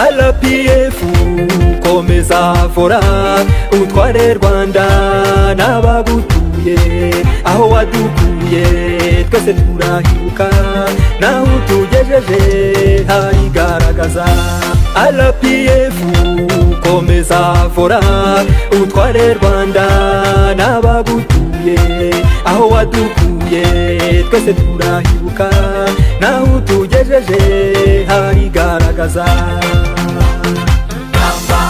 RPF komeza fora utware Rwanda n'abagutuye, aho wadukuye twese turahibuka, naho utugejeje harigaragaza. RPF komeza fora utware Rwanda n'abagutuye, aho wadukuye twese turahibuka, naho utugejeje harigaragaza. Ramba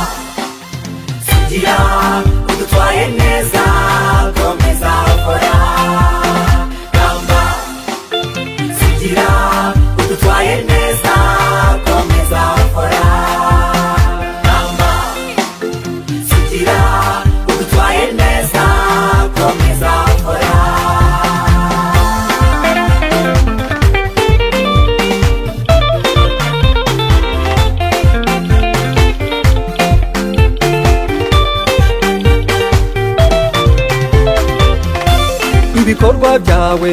sugira udutwaye neza, komeza fora. Ramba sugira udutwaye neza, komeza fora. Ramba sugira udutwaye neza, komeza fora. Ibikorwa byawe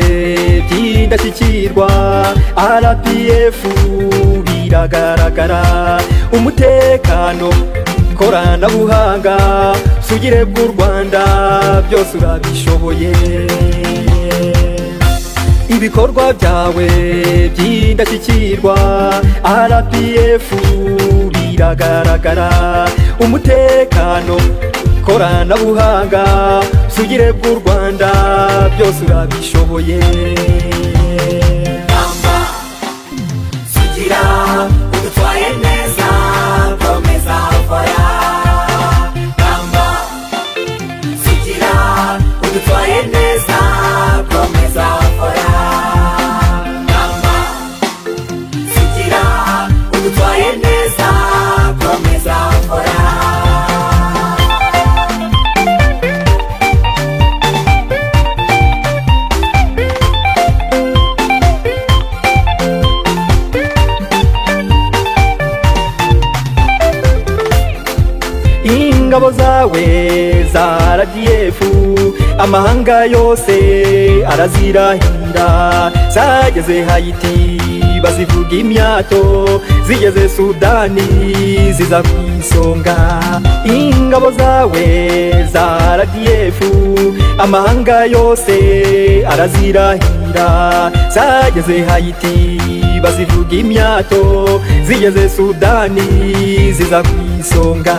by'indashyikirwa RPF biragaragara, umutekano, koranabuhanga, sugire bw'u Rwanda byose urabishoboye. Ibikorwa byawe by'indashyikirwa RPF biragaragara, umutekano, koranabuhanga, sugire bw'u Rwanda byose urabishoboye. Ramba sugira udutwaye neza, komeza fora. Ramba sugira udutwaye neza, komeza fora. Ramba sugira udutwaye neza, komeza fora. Ingabo zawe za RDF amahanga yose arazirahira, zageze Haiti bazivuga imyato, zigeze Sudani ziza ku isonga. Ingabo zawe za RDF amahanga yose arazirahira, zageze Haiti bazivuga imyato, zigeze Sudani ziza ku isonga.